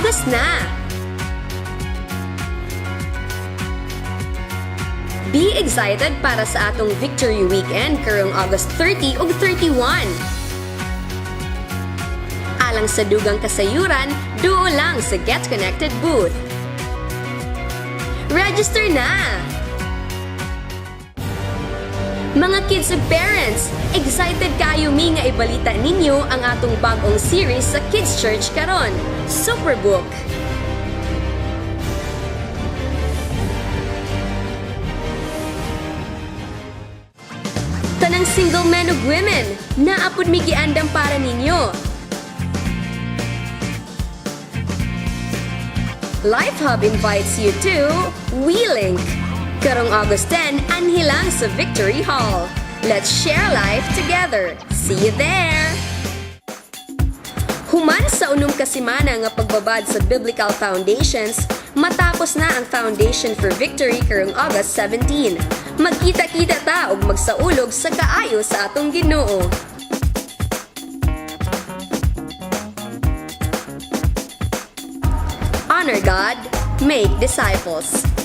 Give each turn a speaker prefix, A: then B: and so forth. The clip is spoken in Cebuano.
A: August na! Be excited para sa atong Victory Weekend karong August 30 ug 31. Alang sa dugang kasayuran, duo lang sa Get Connected booth. Register na! Mga kids ug parents, excited kaayo mi nga ibalita ninyo ang atong bag-ong series sa Kids Church karon, Superbook. Tanang single men ug women, naa pud mi giandam para ninyo. Life Hub invites you to WeLink. Karong August 10, anhi lang sa Victory Hall. Let's share life together. See you there! Human sa unom ka semana nga pagbabad sa Biblical Foundations, matapos na ang Foundation for Victory karong August 17. Magkita-kita ta ug magsaulog sa kaayo sa atong Ginoo. Honor God, make disciples.